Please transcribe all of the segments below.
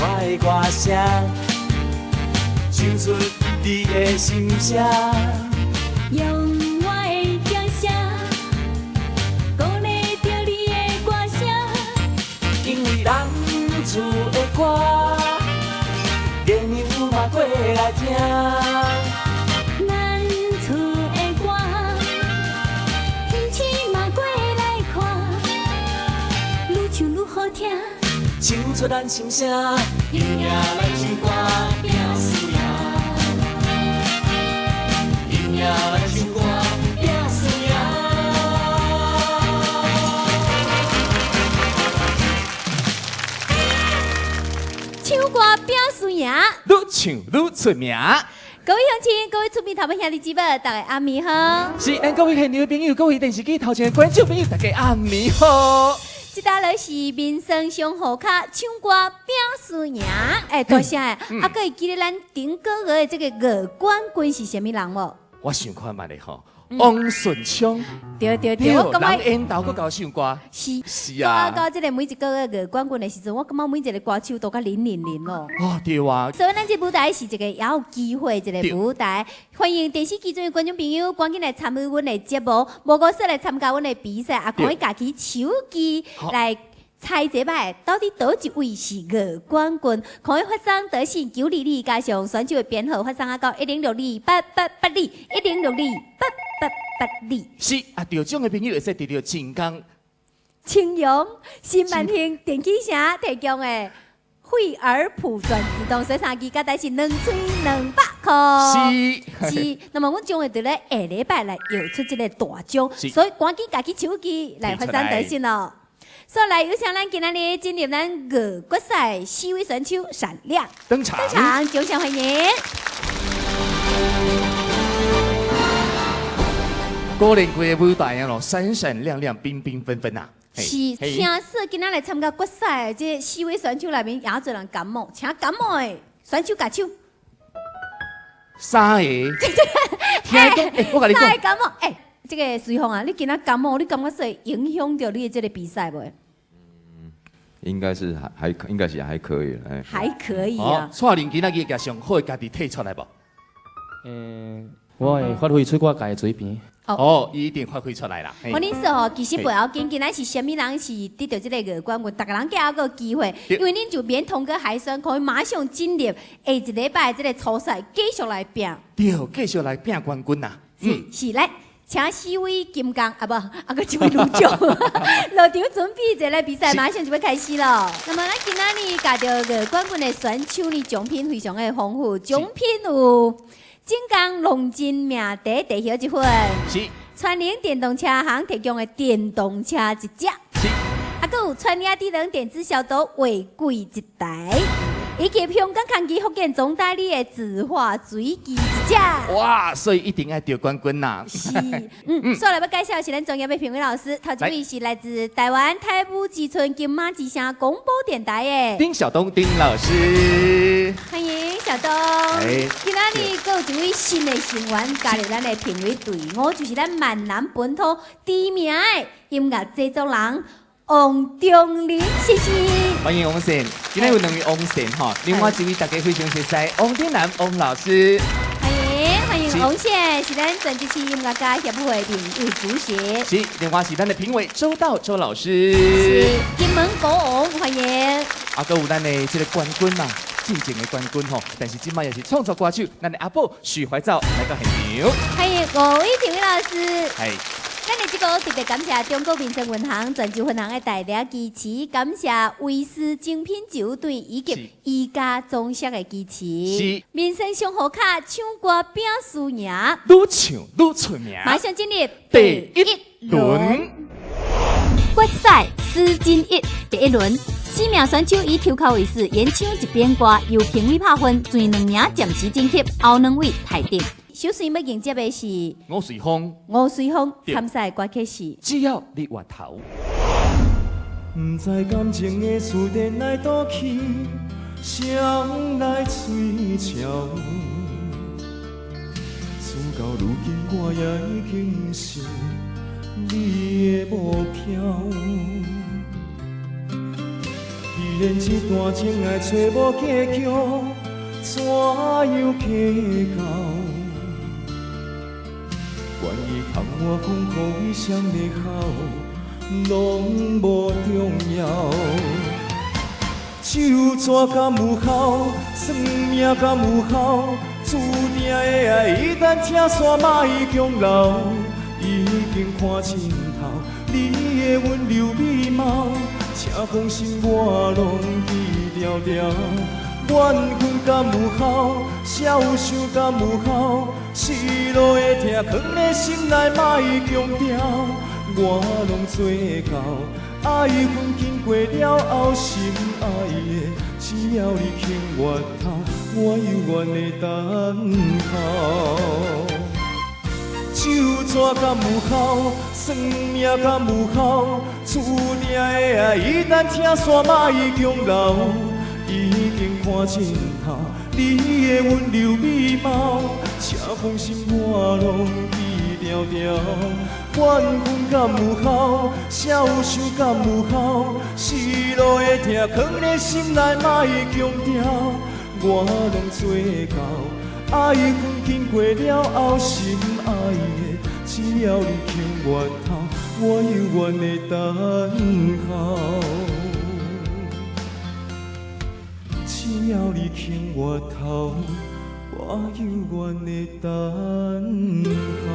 我的歌聲，唱出你的心聲。用我的掌聲，鼓勵著你的歌聲。因為咱厝的歌，月娘嘛過來聽。咱厝的歌，天星嘛過來看，愈唱愈好聽。唱出咱心聲，贏來唱歌拼輸贏，贏來唱歌拼輸贏。唱歌拼輸贏，愈唱愈出名。各位鄉親，各位厝邊頭尾兄弟姊妹，大家暗暝好。是，咱各位現場的朋友，各位電視機頭前的觀眾朋友，大家暗暝好。這搭落是民生商戶卡唱歌拼輸贏。欸，大聲的，啊，閣會記得咱頂個月的這個月冠軍是啥物人無？我想看覓咧吼，王順昌。對對對，我感覺人緣投閣𠢕唱歌。是是啊。到這個每一個月月冠軍的時陣，我感覺每一個歌手都較靈靈靈咯。哦，對啊。所以咱這舞台是一個也有機會一個舞台，歡迎電視機前的觀眾朋友趕緊來參與阮的節目，無過說來參加阮的比賽，也可以家己手機來猜這擺到底佗一位是月冠軍，可以發送短信922加上選手的編號，發送啊到10628882，10628882。是啊，得獎的朋友會使得著晉江青陽新萬興電器城提供的惠而浦全自動洗衫機，價值是2200塊。是是，那麼阮將會佇咧下禮拜來搖出這個大獎，所以趕緊家己手機來發送短信哦。所以來有請咱今仔日進入咱月決賽四位選手閃亮登場，登場，掌聲歡迎。果然規个舞台啊，閃閃亮亮、繽繽紛紛啊！是，聽說今仔來參加決賽的這四位選手內面，也濟人感冒，請感冒的選手舉手。三個，聽講，欸，我共你講，三個感冒，欸，這個隨風啊，你今仔感冒，你感覺說影響著你的這個比賽無？應該是還應該是還可以，欸，還可以啊。蔡玲今仔日共上好的家己退出來無？欸，我會發揮出我家的水平。哦，伊一定發揮出來啦。我恁說吼，其實袂要緊，今仔是啥物人是得著這個月冠軍，逐个人閣猶閣有機會，因為恁就免通過海選，可以馬上進入下一禮拜這個初賽，繼續來拼。對，繼續來拼冠軍啊！是是，來，請四位金剛啊，無啊，閣一位女將落場準備一下比賽，馬上就欲開始囉。那麼咱今仔日共著月冠軍的選手呢，獎品非常的豐富，獎品有晉江龍津名茶茶葉一份，是川寧電動車行提供的電動車一隻，是啊，閣有川亞智能電子消毒畫櫃一台，以及香港康基福建總代理的字畫水機一隻。哇，所以一定愛得冠軍呐！是，所以來欲介紹是咱專業的評委老師，頭一位是來自台灣台舞之春金馬之聲廣播電台的丁曉東丁老師，歡迎曉東。今仔日閣有一位新的成員加入咱的評委隊伍，就是咱閩南本土知名的音樂製作人王中林先生。歡迎王先，今天有兩位王先吼，另外一位大家非常熟悉王天南王老師。歡迎歡迎王先，是咱全職音樂家協會名譽主席。是，另外是咱的評委周道周老師。是，金門國王歡迎。啊，閣有咱的這個冠軍嘛，進前的冠軍吼，但是這擺也是創作歌手，咱的阿寶許懷兆來到現場。歡迎五位評委老師。係。咱的這個特別感謝中國民生銀行泉州分行的大力支持，感謝威斯精品酒店以及宜家裝飾的支持。是。民生商戶卡唱歌拼輸贏，愈唱愈出名。馬上進入第一輪決賽四進一第一輪，四名選手以抽籤為始，演唱一遍歌，由評委拍分，前兩名暫時晉級，後兩位汰定。首先欲迎接的是吳瑞峰，吳瑞峰參賽歌曲是《只要你回頭》。毋知感情的思念來倒去，誰來吹敲？事到如今，我也已經是你的目標。彼然这段情爱揣无计较，怎样计较？愿意通我风雨为谁的好，拢无重要。手纸敢有效？算命敢有效？注定的爱，一旦拆散，莫强留。已经看尽透，你的温柔美貌，请放心，我拢记牢牢。缘分敢有效？谁有想敢有效？失落的痛，藏在心内，莫强调。我拢做到，爱恨经过了后，心爱的，只要你肯回头，我犹原会等候。手纸敢有效？算命敢有效？注定的爱，一旦拆散，莫强留。已经看尽透，你的温柔美貌，请放心，我拢记牢牢。缘分敢有效？谁有想敢有效？失落的痛，藏在心内，莫强调。我拢做到，爱恨经过了后，心爱的，只要你肯回头，我犹原会等候。只要你肯回头，我犹原会等候。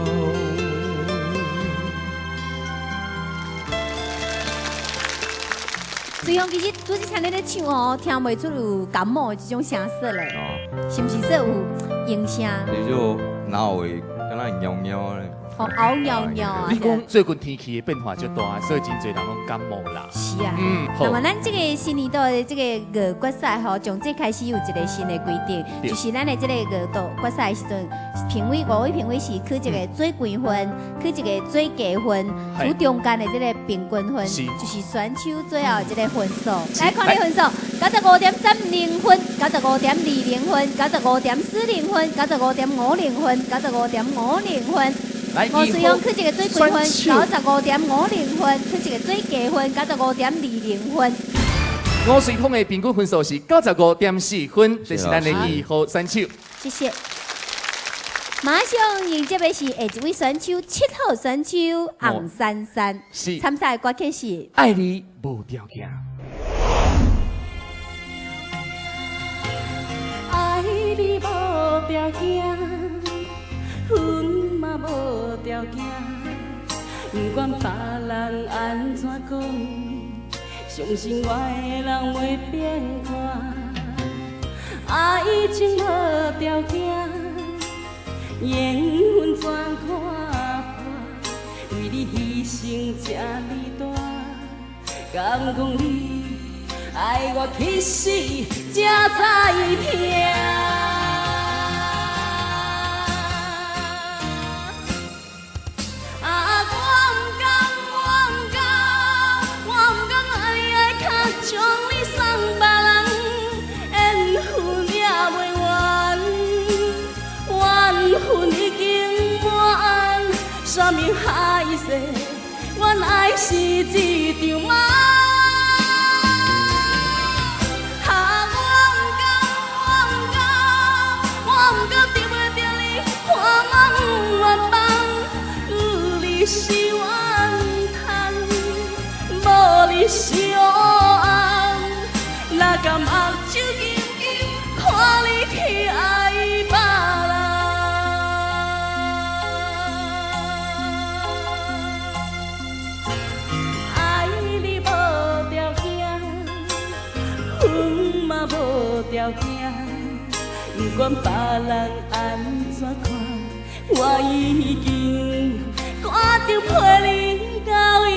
随风其实拄则听你咧唱哦，听袂出有感冒的这种声色咧，是毋是说有影声？你就哪有会敢若尿尿咧？哦，拗尿尿啊！你讲最近天气的变化就大，所以真济人拢感冒啦。是啊，那么咱这个新年度的这个月决赛吼，从这开始有一个新的规定，就是咱的这个月度决赛的时阵，评委五位评委是取一个最高分，取一个最低分，取中间的这个平均分，就是选手最后这个分数。来看你分数，95.30分，95.20分，95.40分，95.50分，95.50分。吴瑞勇取一个最高分，95.50分；取一个最低分，95.20分。吴瑞峰的平均分数是95.4分，这是咱的2号选手。谢谢。马上迎接的是下一位选手，7号选手洪珊珊。是。参赛的歌曲是《爱你无条件》。爱你无条件。阮嘛无条件，不管别人按怎讲，相信我的人袂变看。爱情无条件，缘分全看破，为你牺牲这呢大，敢讲你爱我去死才知疼。将你送别人，缘分也袂完，缘分已经满，山盟海誓，原来是一场梦。啊，我不甘，我不甘，我不甘得袂著你，我梦愿放，有你是怨叹，无你是黑暗。哪甘目睭金金，看你去爱别人。爱你无条件，阮嘛无条件，不管别人按怎看，我已经决定陪你到永远。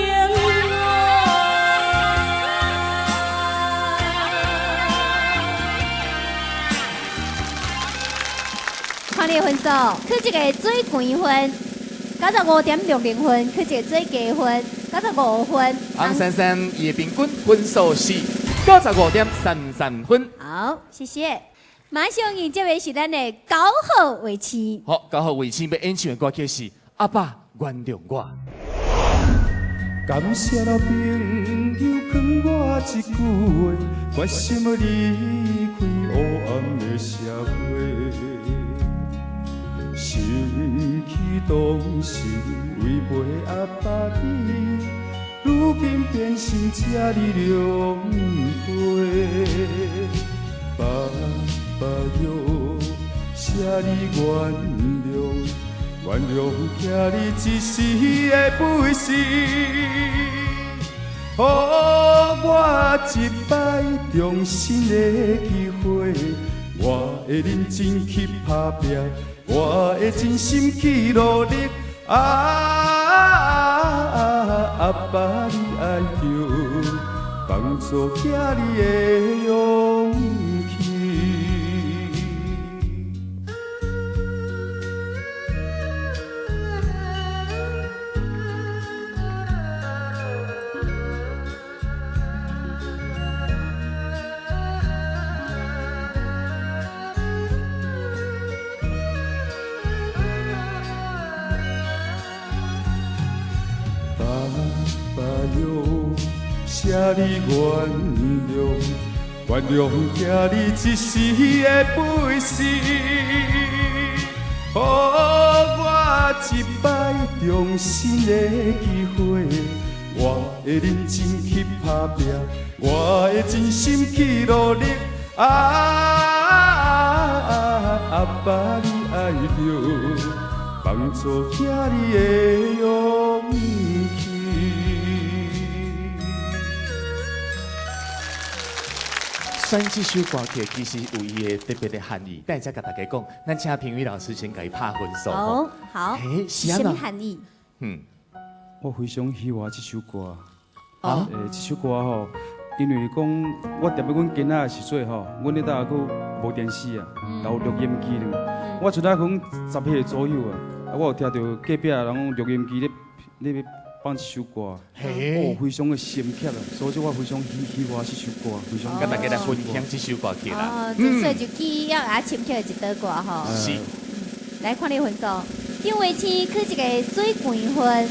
看你的分数，取一个最高分，95.60分；取一个最低分，95分。洪珊珊伊的平均分数是95.33分。好，谢谢。马上迎接的是咱的9号卫星。好，9号卫星要演唱的歌曲是《阿爸原谅我》。感谢老朋友劝我我一句话，决心离开黑暗的社会。心去当时违背阿爸你，如今变成这呢狼狈。爸爸哟，请你原谅，原谅囝儿一时的不是，予我一摆重新的机会，我会认真去打拼，我会真心去努力。啊，阿爸你爱着帮助囝儿的勇气。爸爸哟，请你原谅，原谅囝儿一时的不是，予我一摆重新的机会，我会认真去打拼，我会真心去努力。啊，阿爸你爱着帮助囝儿的勇气。选这首歌曲其实有伊的特别的含义，等下再佮大家讲。咱请评委老师先共伊拍分数。好，好，是啥物含义？我非常喜欢这首歌。啊？这首歌吼，因为讲我踮咧阮囡仔的时阵吼，阮彼搭阁无电视啊，有录音机呢。我阵仔可能10岁左右啊，我有听著隔壁人讲录音机咧放这首歌，哦，非常的深刻啊，所以我非常喜欢这首歌，非常。佮大家来分享这首歌曲啦。哦，所以就记忆也深刻的一首歌吼。是。来看你分数，张维清取一个水悬分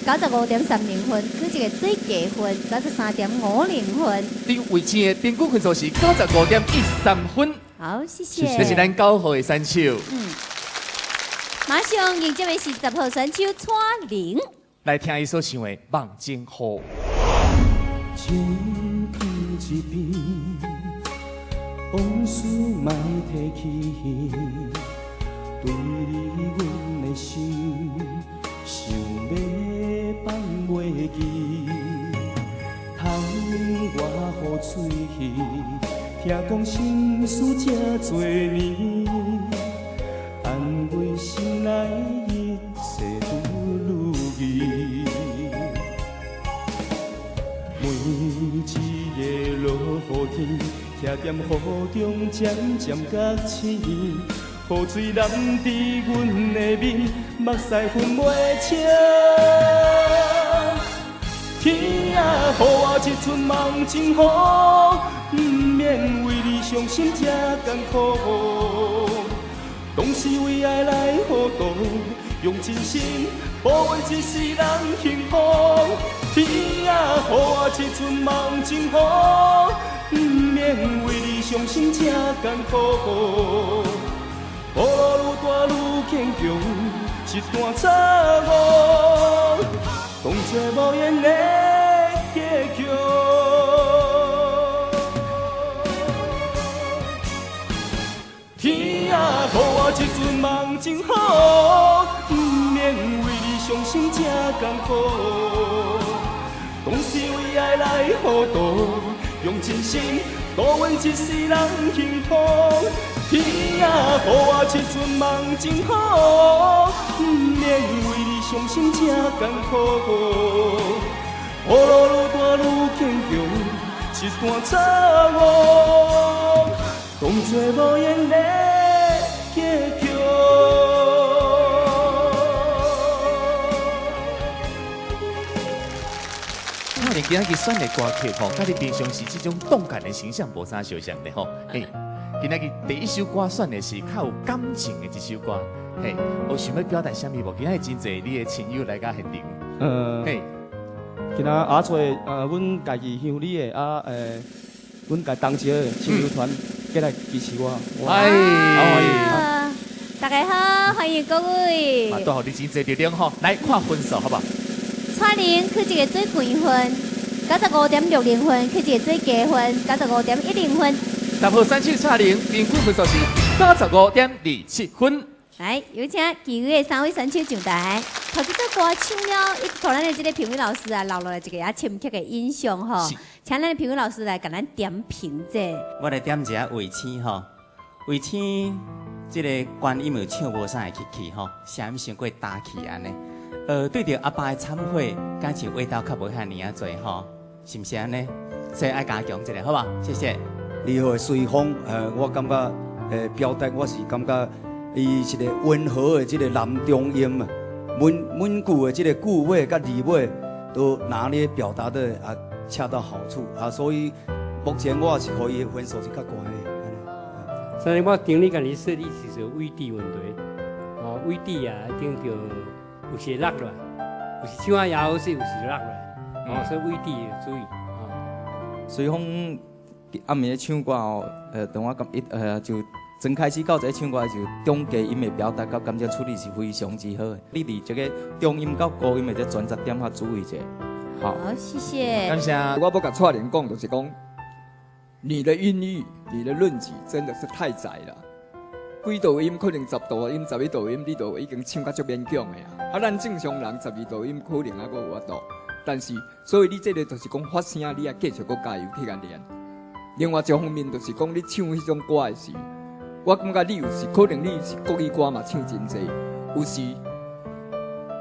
95.30分，取一个水低分93.50分。张维清的平均分数是95.13分。好，谢谢。这是咱9号的选手。马上迎接的是10号选手蔡玲。来听伊所唱的《梦中雨》。情藏一边，往事莫提起，对你阮的心，想欲放袂记。窗外雨水，听讲心事这多年，安慰心内一切不如意。每一个落雨天，徛踮雨中渐渐觉醒，雨水淋伫阮的面，目屎分袂清。天啊，予我一阵梦情雨，不免为你伤心这艰苦。当时为爱来糊涂，用真心保阮一世人幸福。天啊，予我一阵梦情雨，不免为你伤心这艰苦。雨路愈大愈坚强，一段错误，当作无缘的结局。天啊，予我一阵梦情雨，不免为你伤心这艰苦。当时为爱来糊涂，用真心度阮一世人幸福。天啊，予我一阵梦情雨，不免为你伤心这艰苦。雨路愈大愈坚强，一段错误，当作无缘的结局。你今仔日选的歌曲吼，佮你平常时这种动感的形象无啥相像的吼。嘿，今仔日第一首歌选的是较有感情的一首歌，嘿，有想欲表达啥物无？今仔日真济你的亲友来到现场，嘿，今仔阿找阮家己鄉里的啊，阮家同學的親友團過來支持我。哎，大家好，歡迎各位。啊，拄予你真濟力量吼，來看分數好無？蔡玲去一個最懸分，95.60分；去一個最低分，95.10分。十號選手蔡玲平均分數是95.27分。來，有請其餘的三位選手上台。頭一首歌唱了，予咱的這個評委老師啊，留落來一個也深刻的印象吼。請咱的評委老師來共咱點評者。我來點一下衛星吼，衛星這個高音有唱無啥會起去吼，聲音傷過大氣按呢。對著阿爸的懺悔，敢像味道較無遐爾仔濟吼，是毋是按呢？所以愛加強一下，好無？謝謝。二號的隨風，我感覺表達我是感覺伊是個溫和的這個男中音啊，每每句的這個句尾佮字尾都拿捏表達的啊恰到好處啊，所以目前我是予伊分數是較懸的。所以我頂你共你說，你是說位置問題，哦，位置啊，一定著有時落落來，有時唱啊也好勢，有時落落來，哦，所以位置要注意。哦。隨風暗暝咧唱歌哦，當我感一就從開始到這唱歌就中低音的表達佮感情處理是非常之好的。你佇這個中音到高音的這轉折點較注意一下。好，謝謝。感謝。我欲共蔡玲講，就是講，你的音域、你的論據真的是太窄了。幾度音可能10度音、11度音，你都已經唱甲足勉強的啊。啊，咱正常人12度音可能還閣有法度，但是所以你這個就是講發聲，你愛繼續閣加油去共練。另外一方面就是講，你唱彼種歌的時，我感覺你有時可能你是國語歌嘛唱真濟，有時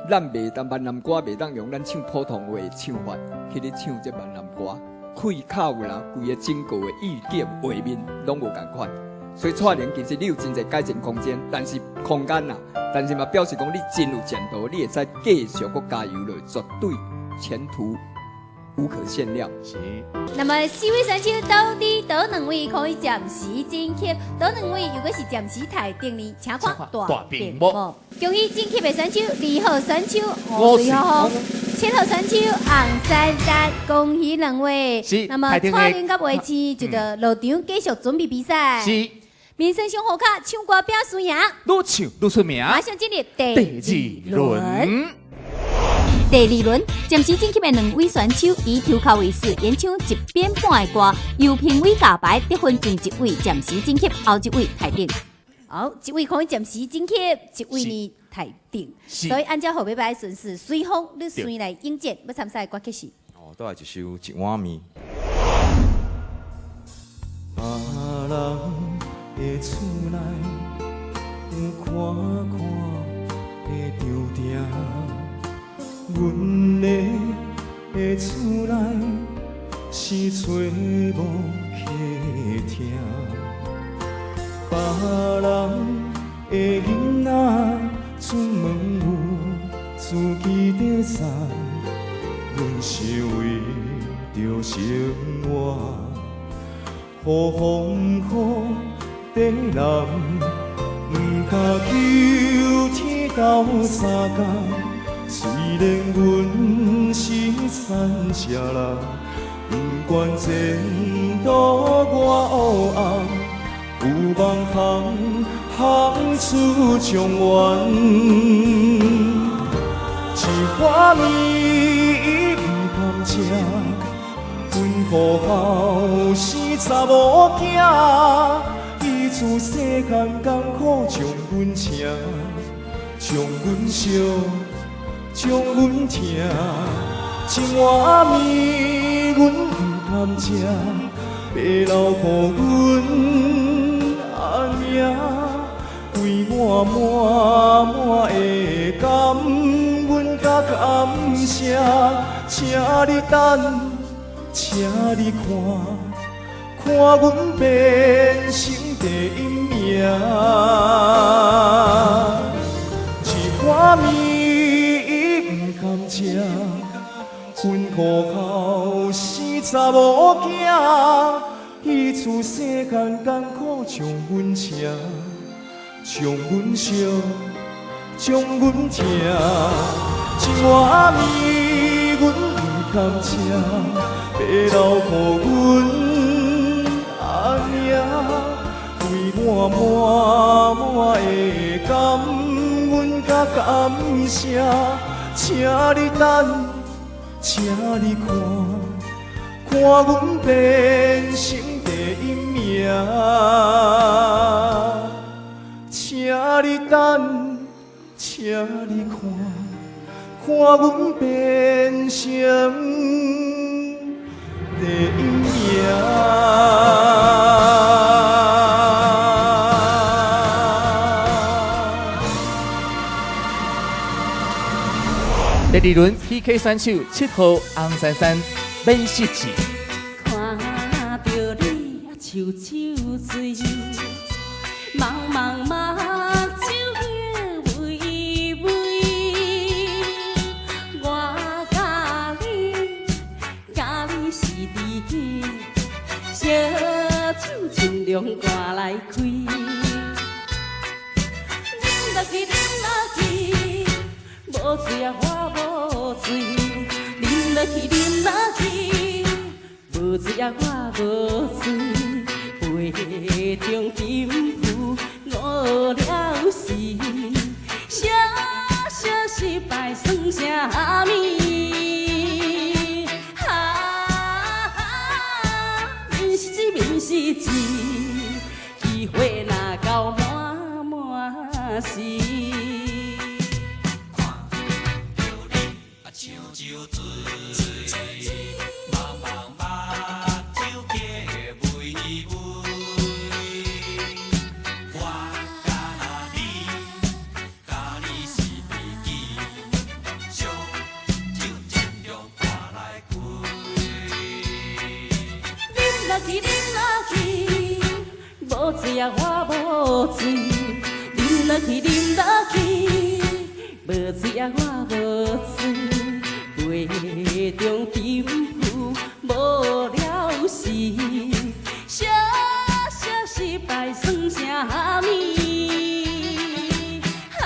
咱袂當閩南歌袂當用咱唱普通話的唱法去咧唱這閩南歌，氣口啦，規個整個的意境畫面攏無仝款。所以蔡玲其實你有真濟改進空間，但是空間啦，但是嘛表示講你真有前途，你會使繼續閣加油落，絕對前途無可限量。是。那麼四位選手到底佗兩位可以暫時晉級，佗兩位如果是暫時待定呢？請看大屏幕。恭喜晉級的選手，二號選手吳瑞峰，7號選手洪珊珊，恭喜兩位。是。那麼蔡玲佮維持就得落場繼續準備比賽。是。民生上好卡唱歌拼輸贏，愈唱愈出名。馬上進入第二輪。第二輪暫時晉級的兩位選手以抽鬮為始，演唱一遍半的歌，由評委共排得分前一位暫時晉級，後一位待定。好，一位可以暫時晉級，一位呢待定。所以按照號碼牌順序，隨風你隨來應戰，欲參賽的歌曲是。哦，都係一首一碗麵。別人的厝內有寬闊的場埕，阮的厝內是揣無客廳。別人的囡仔出門有自己的送，阮是為著生活，予風雨短人，毋敢求天鬥相共。雖然阮是残疾人，不管前途偌黑暗，有夢通行出狀元。一碗麵毋甘食，吩咐後生查某囝，伊自細漢艱苦將阮請，將阮惜，將阮疼。一碗麵阮毋甘食，爸老予阮阿娘，规碗滿滿的感恩佮感謝，請你等，請你看，看阮變成第一名。一碗麵毋甘食，吩咐後生查某囝，伊自細漢艱苦將阮請，將阮惜，將阮疼。一碗麵阮毋甘甘请欲留予阮阿娘，为满满满的感恩佮感谢，请你等，请你看，看阮变成第一名。请你等，请你看，看阮变成第一名。第二轮 PK 选手7号洪珊珊免失志。看著你啊，笑手水，茫茫目睭微微，我佮你，佮你是知己，烧酒尽量赶来开，啉落去，啉落去，无醉啊，我无醉，啉落去，啉落去，无醉啊，我无醉，杯中沉浮误了事，小小失败算啥物？啊，面是水，面是钱，机会若到满满是。无醉啊，我无醉，啉落去，啉落去，无醉啊，我无醉，杯中沉浮无了时，小小失败算啥物？啊，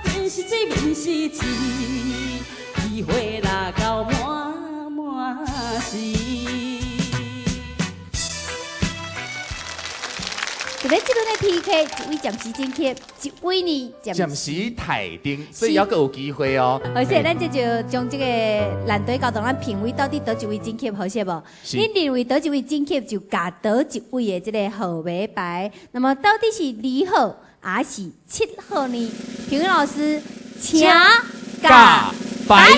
面是水，面是钱，机会若到满满是。伫咧这轮的 PK，一位暂时晋级，一位呢暂时汰定，所以犹阁有机会哦。好势，咱这就将这个难题交予咱评委，到底佗一位晋级好势无？恁认为佗一位晋级就共佗一位的这个号码牌？那么到底是2号还是7号呢？评委老师，请加牌。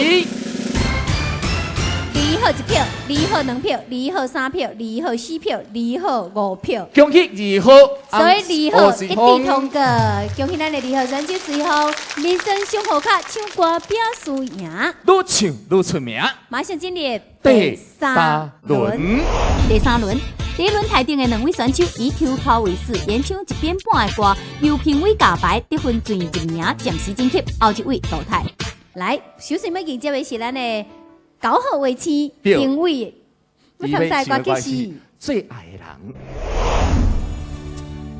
2号1票，2号2票，2号3票，2号4票，2号5票。恭喜2号，所以2号一致通过，恭喜咱的2号选手随后民生生活卡唱歌表示赢，愈唱愈出名。马上进入第三轮。第三轮，第一轮台顶的两位选手以抽考为始，演唱1遍半的歌，由评委加牌得分前1名暂时晋级，后一位淘汰。来，首先要迎接的是咱的9号位置评委，要参赛歌曲是《最爱的人》。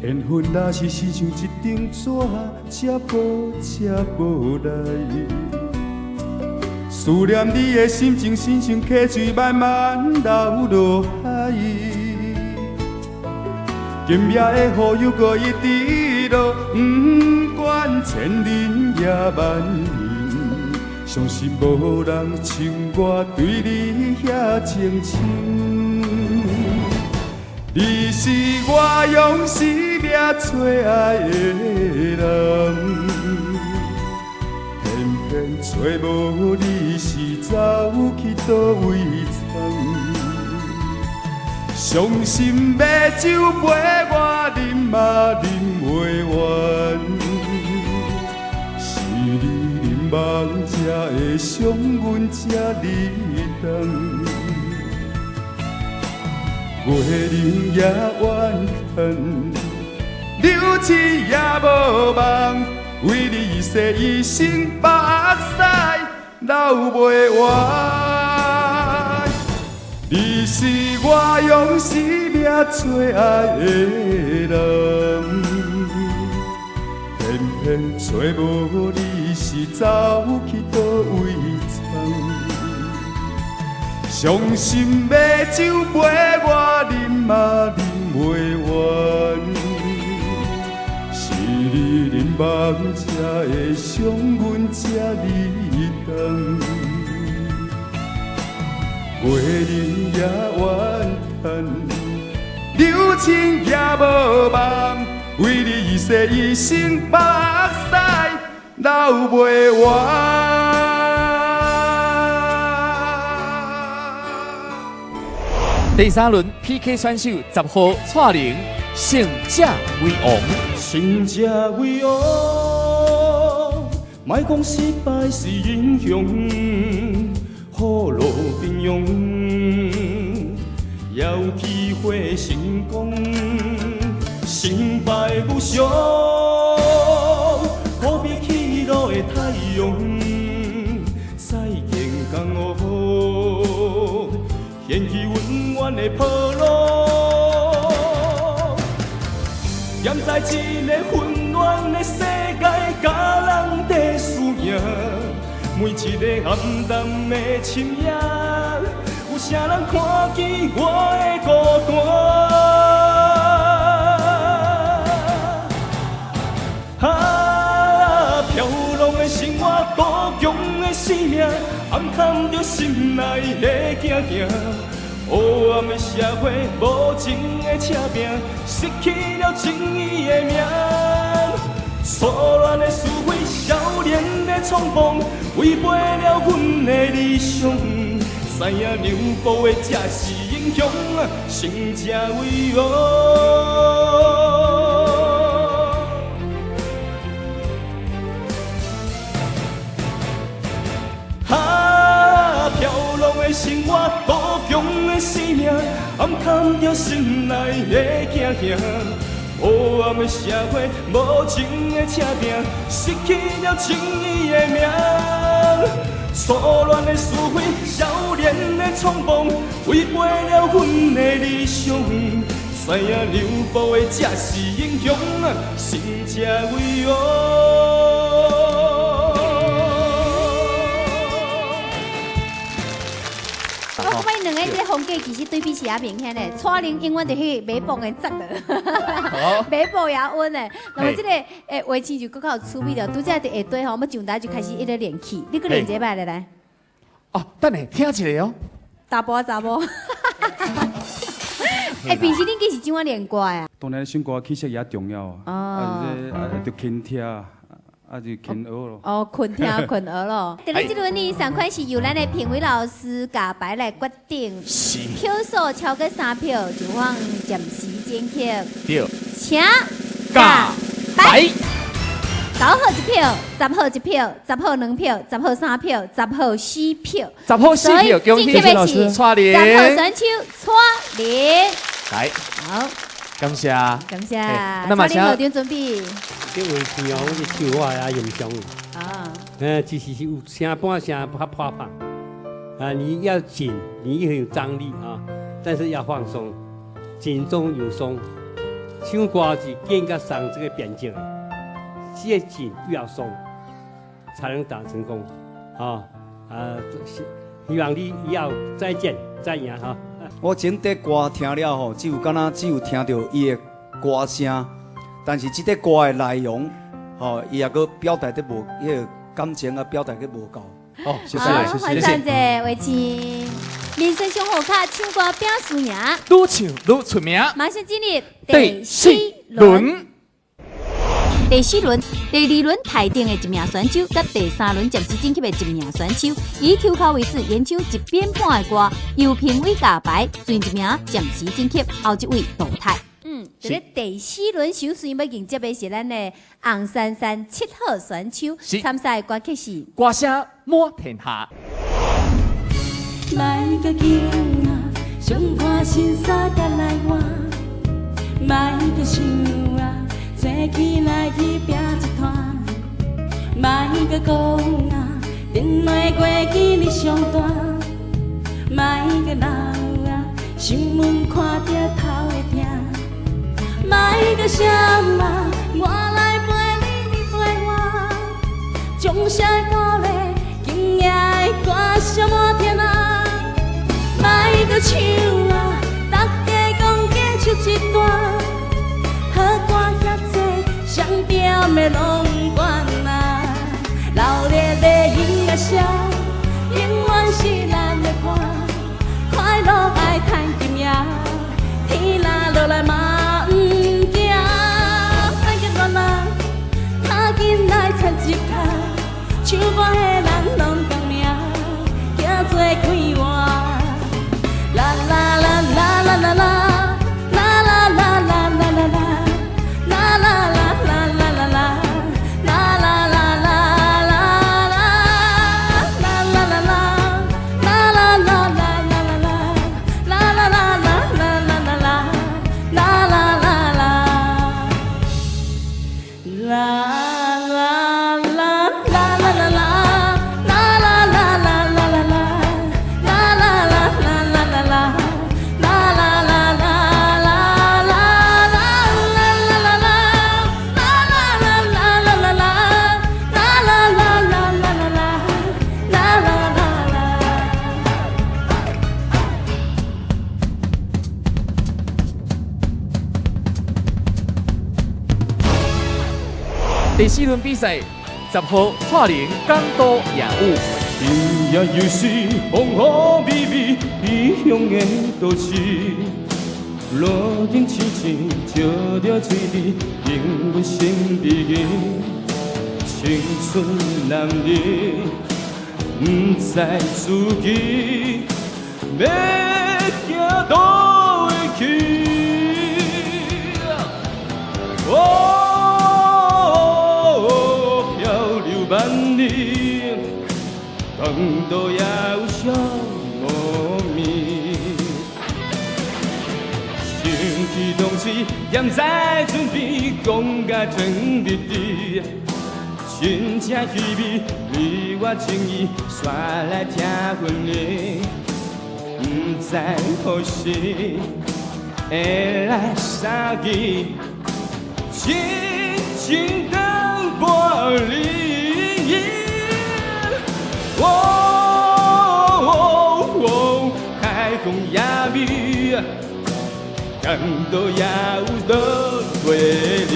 缘分若是亲像一张纸，接无接无来。思念你的心情，亲像溪水慢慢流落海。今夜的雨又阁一直落，不管千人也万人。相信无人像我对你遐情深，你是我用生命最爱的人，偏偏找无你是走去佗位藏，伤心的酒杯我饮啊饮袂完，是你冷梦才会伤阮这呢重，月亮也圆圆，流星也无梦，为你一世一生目屎流袂完。你是我用生命最爱的人，偏偏找无你是走去佗位藏，伤心的酒陪我饮啊饮袂完，是你冷目才会伤阮这呢长。月冷也怨叹，留情也无梦，为你洗一身目屎流袂完。第三轮 PK 选手10号蔡玲，胜者为王。胜者为王，莫讲失败是英雄，虎落平阳，也有机会成功。成败无常，可比起落的太阳，再见江湖，掀起温暖的波浪。踮在这个混乱的世界，佮人在输赢，每一个暗淡的深夜，有啥人看见我的孤单？啊，飘浪的生活，孤强的生命，暗藏着心内的惊惊。黑暗的社会，无情的车拼，失去了正义的名。错乱的思维，少年的冲动，违背了阮的理想。知影让步的才是英雄，胜者为王。啊，飘浪的生活，孤强的生命，暗藏着心内的惊吓。黑暗的社会，无情的车拼，失去了正义的名。错乱的思维，少年的冲动，违背了阮的理想。知影让步的才是英雄，胜者为王。我感觉两个这个风格其实对比是也明显的，蔡玲永远伫彼个马步的节的，马步也稳的。那么这个话青就阁较有趣味了。拄则伫下底吼，我们上台就开始一直练气，你阁练一摆来来。哦，等下听一下哦。查甫查某。平时恁其实怎啊练歌呀？当然，唱歌气息也重要啊。啊，这啊，就勤听。啊，就勤学咯。哦，勤听勤学咯。伫咧这轮呢，上款是由咱的评委老师加牌来决定。是。票数超过3票，就放暂时晋级。对。请加牌。9号1票，10号1票，10号2票，10号3票，10号4票。10号4票，恭喜老师。蔡玲。10号选手蔡玲。来。好。感谢。感谢。那么，蔡玲校长准备。这话听哦，我是唱我也印象。啊。其实是有声半声较破拍。啊，你要紧，你也很有张力啊，但是要放松，紧中有松。唱歌是紧甲松这个辩证的，越紧越要松，才能打成功。啊啊，希望你以后再见再赢哈。我整块歌听了吼，只有敢若只有听到伊的歌声。但是这个歌的内容，吼，伊也阁表达得无，彼个感情啊表达得无够。哦，谢谢，谢谢。欢迎伟清，民生上好卡唱歌拼输赢，愈唱愈出名。马上进入第四轮。第四轮、第二轮台顶的一名选手，佮第三轮暂时晋级的一名选手，以抽签为主演唱一遍半的歌，由评委加牌，选一名暂时晋级，后一位淘汰。伫咧第四轮首先要迎接的是咱的红杉杉7号选手，参赛的歌曲是《歌声满天下》。莫阁惊啊，上看新衫甲来换，莫阁想啊，做起来去拼一摊，莫阁讲啊，电话过去你上大，莫阁闹啊，新闻看著头会疼。莫阁啥嘛，我来陪你，你陪我，掌声鼓励，今夜的歌声满天啊，莫阁唱啊，大家讲加唱一段，好歌遐济，双点的拢不管啊，闹热的音乐声，永远是咱的伴，快乐爱趁金赢，天若落来嘛毋惊，莫阁乱啊，较紧来插一跤，唱歌的人拢共名，叫做快活。啦啦啦啦啦啦啦，啦啦啦啦啦啦啦，啦啦啦啦啦啦啦，啦啦啦啦啦啦，啦啦啦啦，啦啦啦啦啦啦啦，啦啦啦啦啦啦啦，啦啦啦啦，啦啦啦啦啦啦啦，啦啦啦啦啦啦啦，啦啦啦啦啦啦啦，啦啦啦啦啦啦啦，啦啦啦啦啦啦啦啦，啦啦啦啦啦啦啦，啦啦啦啦。第四輪比賽，10號蔡玲港都野舞。今夜又是風雨微微，異鄉的都市，路燈痴痴照著水滴，映阮心知己。青春男兒，不知自己欲行佗位去。哦，漂流萬里，港都也有什麼味？想起當時踮在船邊，講甲真日甜，真正稀微，你我情意，煞來聽分離，不知何時會來相見，深情的玻璃。哦，海風也美，港都也有落過你。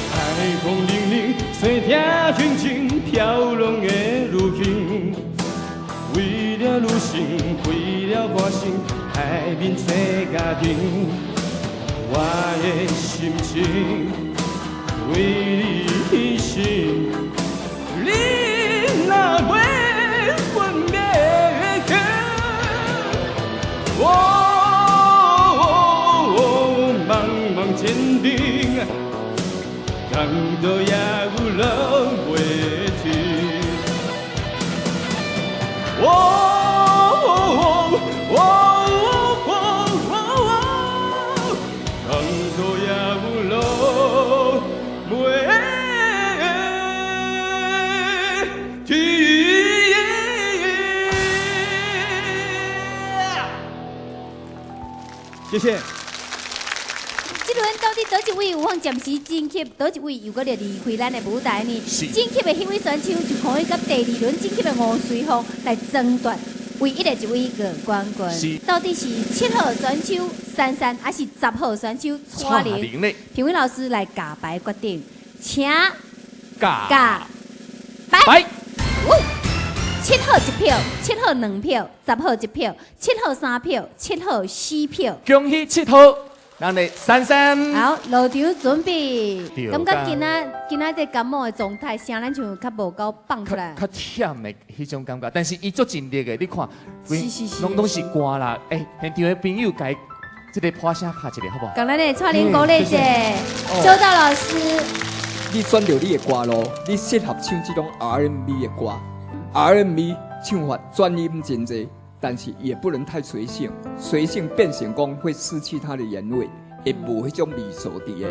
海風凛凛，吹聽輕輕飄浪的旅行，為了旅行，為了歌聲，海面找家庭，我的心情為你犧牲，你若袂分袂開，哦，茫茫前程。港都也有落袂停。哦哦哦哦，港都也有落袂停。謝謝。這輪到底佗一位有法暫時晉級，佗一位又閣來離開咱的舞台呢？晉級的彼位選手就可以佮第二輪晉級的吳隨鳳來爭奪唯一的一位個冠軍。到底是7號選手珊珊，還是10號選手蔡玲？評委老師來共牌決定，請共牌。7號1票，7號2票，10號1票，7號3票，7號4票。恭喜7號。咱的珊珊。好，落场准备。对感觉今仔今仔这感冒的状态，声咱像较无够放出来。较忝的彼种感觉，但是伊足尽力的，你看，是是是拢是歌啦。欸，现场的朋友共这个破声拍一下，好不好？共咱的蔡玲鼓励一下，哦周道老师。你选著你的歌路，你适合唱这种 R&B 的歌。R&B 唱法转音真济，但是也不能太随性，随性变成讲会失去它的原味，会无彼种味素伫的，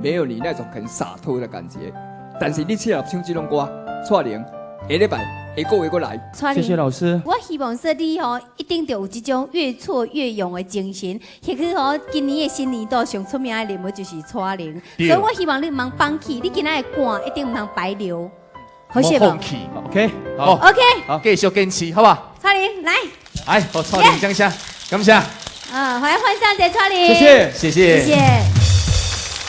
没有你那种很洒脱的感觉。但是你适合唱这种歌，蔡玲，下礼拜下个月阁来。蔡玲我希望说你吼一定著有这种越挫越勇的精神。或许吼今年的新年度上出名的人物就是蔡玲，所对以我希望你毋通放弃，你今仔的汗一定毋通白流，好势无放弃，OK，好，OK，好，继续坚持，好不好？蔡玲来，来，予蔡玲掌声，感谢。欢迎换上一个蔡玲，谢谢谢谢谢谢。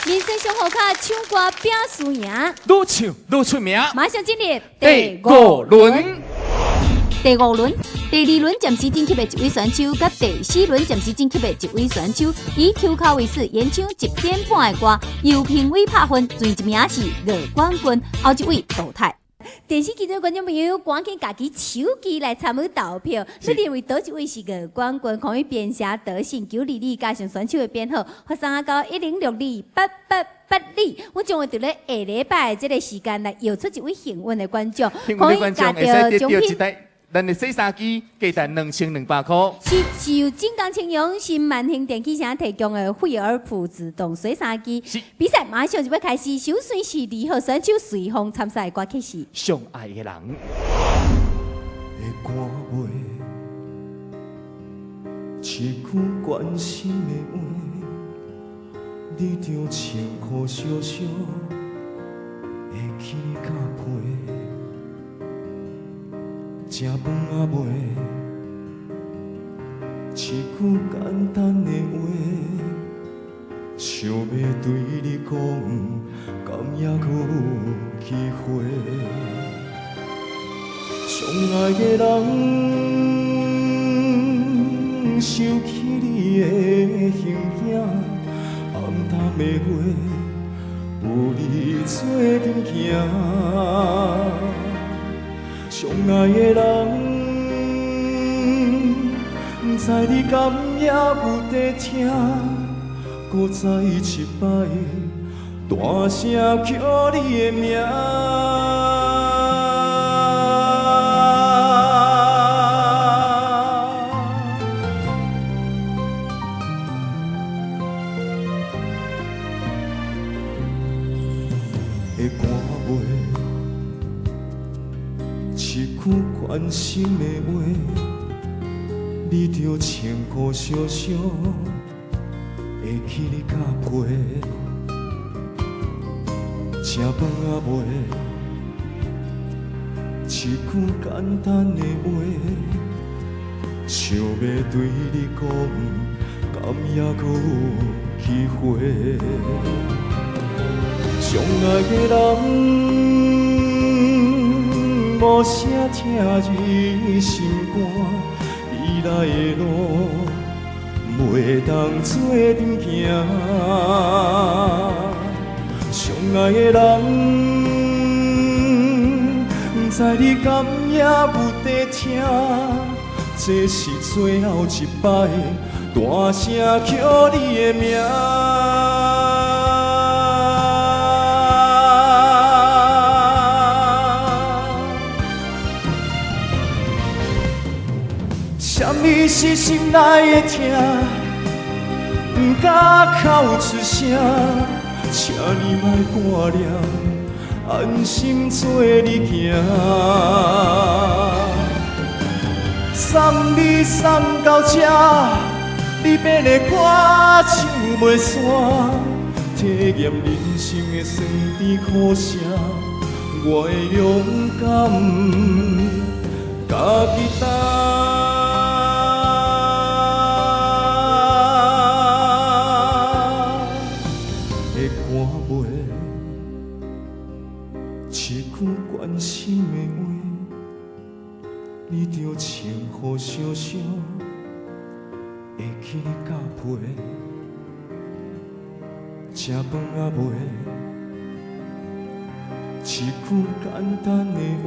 民生生活卡唱歌拼输赢，愈唱愈出名。马上进入第五轮。第五轮、第二轮暂时晋级的一位选手，佮第四轮暂时晋级的一位选手，以抽卡为始演唱一点半的歌，由评委拍分，前一名是热冠军，后一位淘汰。电视机前的观众朋友，赶紧家己手机来参与投票。你认为佗一位是个冠军？可以编写得胜922加上选手的编号，发送到10628882。我将会伫咧下礼拜的这个时间来摇出一位幸运的观众，幸运的观众会使得奖品。到一台咱的洗衫机，价值2200块。是由晋江青阳新万兴电器城提供的惠而浦自动洗衫机。比赛马上就欲开始，首先是二号选手随风参赛的歌曲是。上爱的人。会赶袂，一句关心的话，你就穿雨小小会起你被，食饭仔未？一句简单的话，想欲对你讲，敢犹阁有机会？上爱的人，想起你的形影，暗淡的月，有你做阵行。上爱的人，不知你敢犹有在听，阁再一摆，大声叫你的名。会赶袂？一句关心的话，你就穿雨小小会起你被，食饭仔未？一句简单的话，想欲对你讲，敢犹阁有机会？上爱的人，无声疼入心肝，未来的路袂当做阵行。上爱的人，不知你敢犹有在听，这是最后一摆，大声叫你的名。啥物是心内的疼？不敢哭出声，请你莫挂念，安心做你行。送你送到这，你变的歌唱袂煞，体验人生的酸甜苦涩，我会勇敢，家己担。会赶袂？一句关心的话，你就穿雨小小会起你被，食饭也袂，一句简单的话，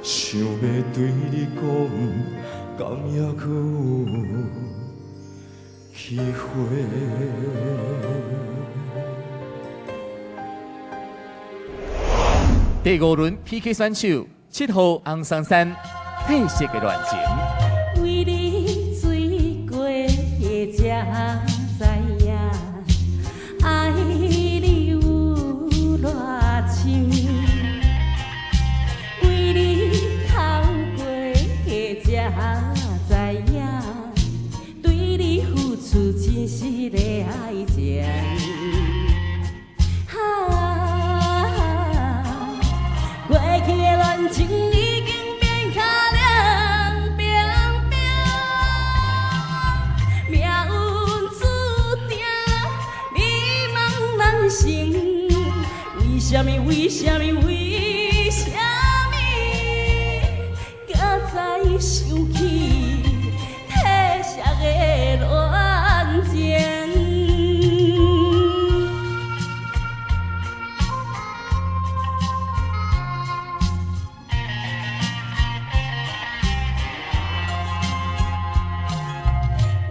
想欲对你讲，敢犹阁有机会？第五轮 PK 选手7号洪珊珊，褪色的恋情。为你醉过才知影，爱你有偌深。为你哭过才知影，对你付出真实的爱情。过去的恋情已经变较凉冰冰，命运注定美梦难成。为什么？为什么？为什么？搁再想起褪色的恋情？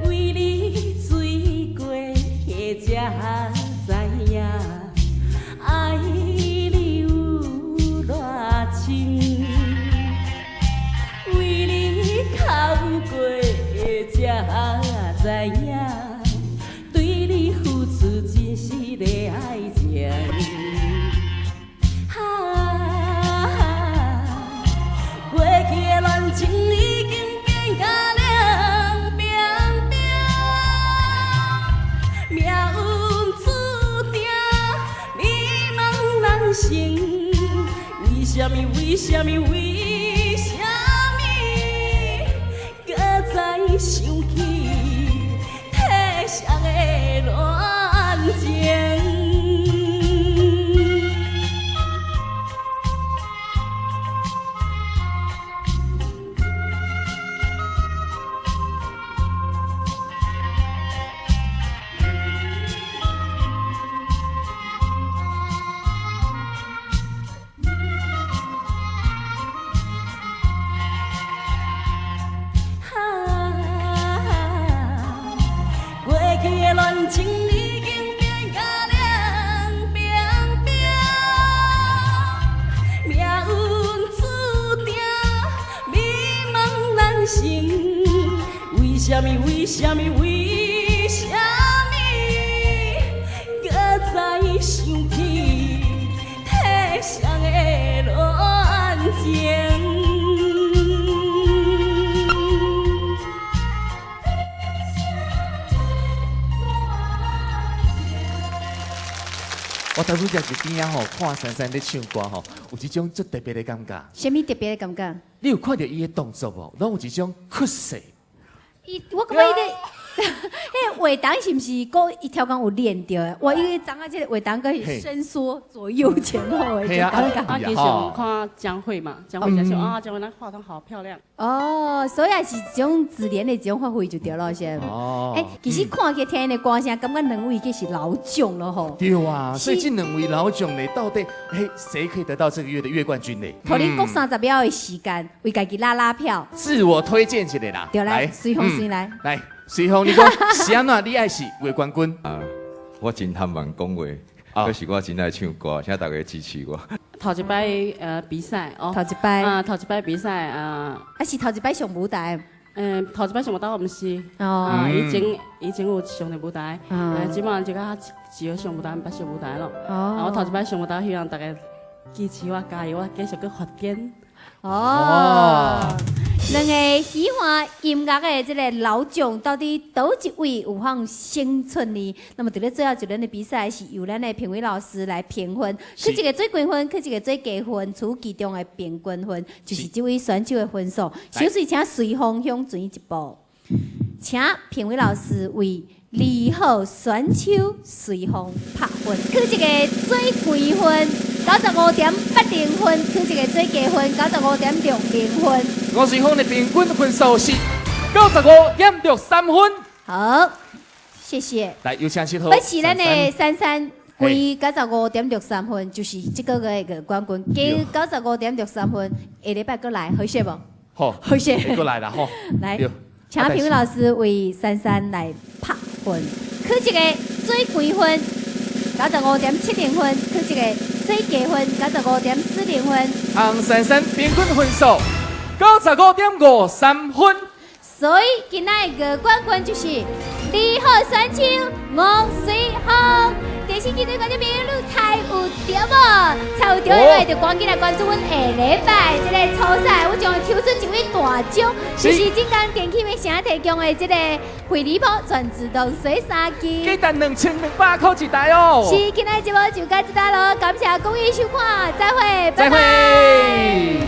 为你醉过才知影，爱你有偌深。为你哭过才知影，对你付出真实的爱情。啊，过去的恋情已经变甲凉冰冰，命运注定美梦难成。为什么？为什么？为什么？搁再想起褪色的恋情？过去的恋情已经变甲凉冰冰，命运注定美梦难成。为什么？为什么？为什么？搁再想起褪色的恋情？我头拄则伫边仔吼，看珊珊咧唱歌吼，有一种足特别的感觉。啥物特别的感觉？你有看到伊的动作无？拢有一种屈势。我感觉伊咧，彼个画档是毋是阁伊超工有练著的？哇，伊昨仔这个画档阁是伸缩左右前后的，这感觉。啊，其实有看江蕙嘛，江蕙讲说啊，江蕙那化妆好漂亮。哦，所以也是一种自然的一种发挥就对了，是。哦。欸，其实看起听𪜶的歌声，感觉两位计是老将了吼。对啊，所以这两位老将呢，到底嘿谁可以得到这个月的月冠军呢？予恁各30秒的时间，为家己拉拉票。自我推荐一下啦。对，来，随风先来。来，随风，你讲是按怎？你爱是月冠军？啊，我真贪玩讲话，可是我真爱唱歌，请大家支持我。头一摆比赛哦，头一摆啊，头一摆比赛啊，啊是头一摆上舞台。嗯，头一摆上舞台我毋是，啊，以前有上过舞台，这摆就较少上舞台，毋捌上舞台咯。啊，我头一摆上舞台，希望大家支持我，加油，我继续阁发展。哦，两个喜欢音乐的这个老将，到底佗一位有法胜出呢？那么，伫咧最后一轮的比赛，是由咱的评委老师来评分，去一个最高分，去一个最低分，取其中的平均分，就是这位选手的分数。首先，请随风向前一步，请评委老师为2号选手随风拍分，去一个最高分95.80分，去一个最低分95.60分。吴随风的平均分数是95.63分。好，謝謝。來，有請7號。不是咱的珊珊，規95.63分，就是這個月的冠軍，加95.63分，下禮拜閣來，好勢無？好，好勢。閣來啦，吼。來，請評委老師為珊珊來拍分，取一个最低分95.70分，取一个最低分95.40分。洪珊珊平均分數95.53分。所以今仔的冠軍就是2號選手黃瑞峰。電視機的觀眾朋友，你猜有對無？猜有對的話，就趕緊來關注阮下禮拜這個初賽，我將會抽出一位大獎，就是浙江電器的城提供的這個飛利浦全自動洗衫機。價值2200塊一台哦。是，今仔節目就到這搭囉，感謝各位收看，再會，再會。